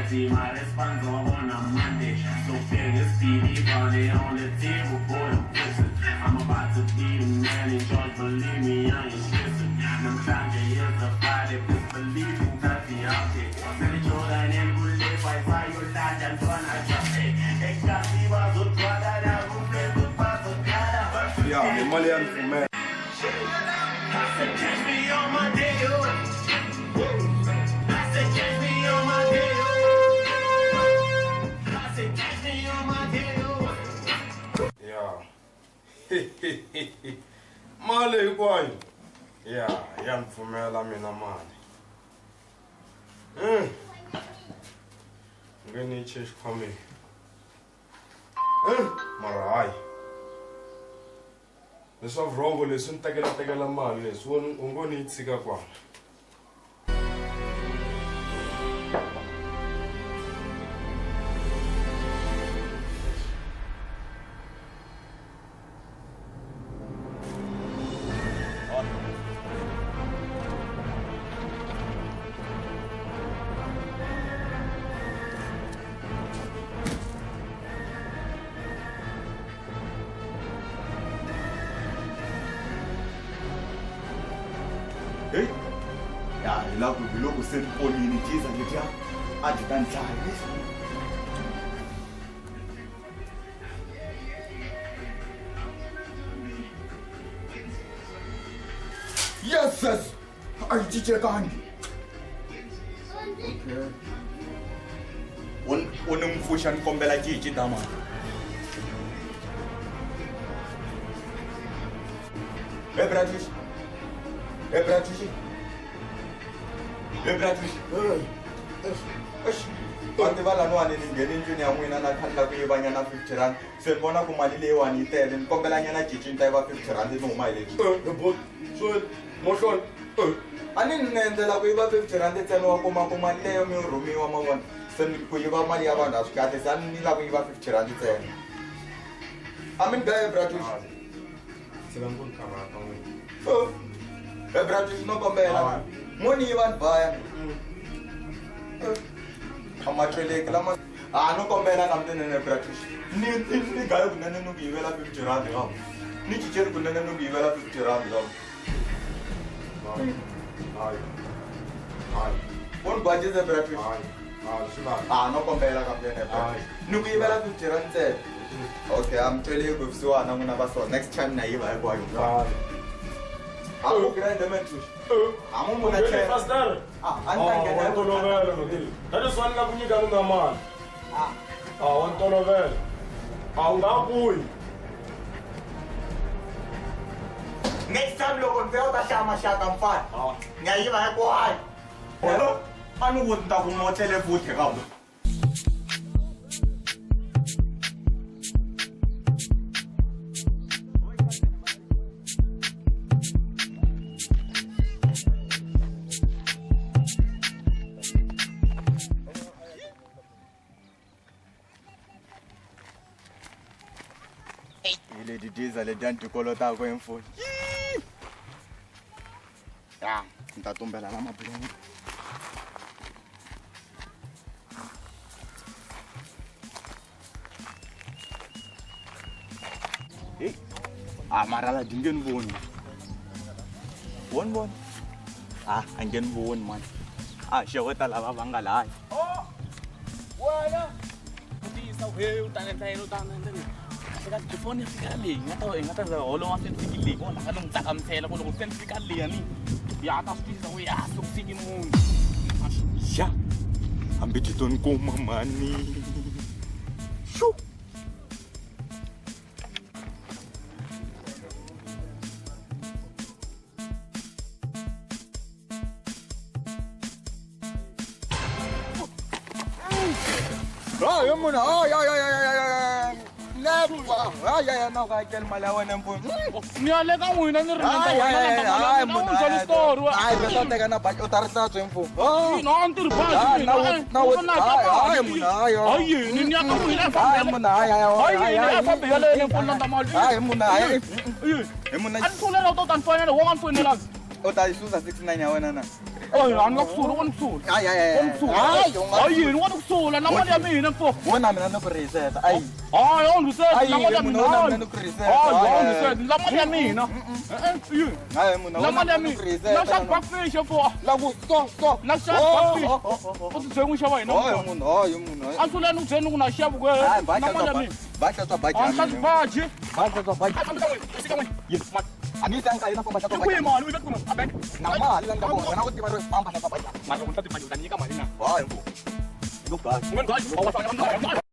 My response on a Monday. So figures TV on the table, boy, I'm fixing. I'm about to be the man in charge, believe me, I ain't stressing. Namhlanje is a Friday, please believe in nothing out there. Yeah, the money and for me. I said, catch me on my day. I said, catch me on my day. I said, catch me on my day. Yeah. Mali hinkwayo. Yeah, ya mpfumela mina mali. Nge ni che xikhwameni. Mara hayi. Leswa vurhongo leswi ni tekela mali leswi u ngo ni yi tshika kwala. Ya, hi loko se ni ponile jiza letiya a dyi ta ni dlaya. Yes, yes. A yi cincekangi. Okay. U ni n'wi pfuxa ni kombela cinci ta mali. Hey, Bratish. Hey, Bratish. Hey, Bratish. Va tiva laniwani ni ngheni ndlwini ya n'wina na khani la ku yivanyana 50 rand. Se ni vona ku mali leyiwani yi tele ni kombelanyana cinci ni ta yiva 50 rand ni huma hi le Mohlolo. A ni ni endlela ku yiva 50 rand ntsena wa kuma ku mali leyo mi rhumiwa ma vona. Se ni ku yiva mali ya vanhu a swi kahle se a ni lava ku yiva 50 rand ntsena. A mi ni gaye Bratish. Tshika ku ni karhata n'wina. Hey Bratish no kombela. Mo ni yiva ni baya. A ma tweleki lama a no kombela na mnene Bratish. Ni gaye kunene ni ku yivela 50 rand ka. Ni cinceli kunene ni ku yivela 50 rand ka. Hayi. Hayi. U ni gwajise Bratish. Hayi. Hayi, swi lavi. A no kombela ka mnene Bratish. Ni ku yivela 50 rand ntsena. Okay, I'm telling you kuvusiwana n'wina va so next time na yiva hinkwayo. Hayi. A ku grand man tush. A mu muna Ngheni che. faster. A a ni ta nghena. Wa ntolovelo no. That is one la ku nyika ni nga mali. A wa ntolovelo. A wu nga vuyi. Next time loko ni vuya u ta xava maxaka mfana. Ni ya yiva hinkwayo. A ni ku ni ta ku motlele futhi ka ku. Hi leti diesel letiya ni ti kolotaka hi mfoni. Ya, ni ta tumbela la mabulomu. Hey, a mara la di nge ni voni. Voni voni. A a nge ni voni mani. A xeweta lava va nga lahaya. Oh! Wena! Vutisa, he u ta endla yini u ta endla yini? Kahle kahle before ni fika leyi nga ta ta holova se ni fiki leyi kona ka ni n'wi tsakamisela ku loko se ni fika leyi ni ya ta swi twisisa ku ya se ku fiki munhu. Ya, hambi ti to ni kuma mani. Xu. Ay, munhu, ay, ay, ay, ay, ay, ay, ay, na ku hakela mali ya wena mpfuni. Ni ya le ka n'wina ni ri Ay, ay, ay, ay, munhu, byela story wa. Ay, va ta teka na baki, u ta ri hlantswa hi mfumo. Mina a ni tirhi bazi Ay, na ay, ay, munhu, ay, ay. Hayi yini ni ya ka n'wina a Ay, munhu, ay, ay, Hayi ay, yini ay, a fambi yaleyo ni mpfuni landza mali. Ay, munhu, ay, hi munhu. A ni tlhulela u to ta ni fonela wo nga ni fonelangi. U ta yi susa 69 ya wena na? Ay, a ni nga ku sula, wa ni ku sula. Ay, ay, ay. Wa ni ku sula. Ay, Ay, yini wa ni ku sula na mali ya mina mfo. Wona mina ni ku reset. Ay. Ay, a ni reset Ay, na mali ya munhu, mina. wona mina ni ku reset. Ay, a Ay, ni reset na mali ya mina. Eh, yini? Ay, munhu, Na wona mali ya mina ni ku mina. reset. Na xa backfish mfo. La ku so so. Na xa backfish. U ti byele n'wi xava hina. Hayi munhu, hayi munhu. A swi lani ku byele ku na xava ku Hayi, na mali ya mina. ba hlantswa baji. A ni hlantswi baji. Ba hlantswa baji. A ni ta n'wi. A ni tanga yena famba hlantswa Kwihi baji. mali u yi veka kwini? A bank. Na mali la nga kona, wena u tiva ro famba hlantswa baji. Mali u ta ti mali u ta nyika mali na. Hayi mfo. Look back. U nga ni gaji.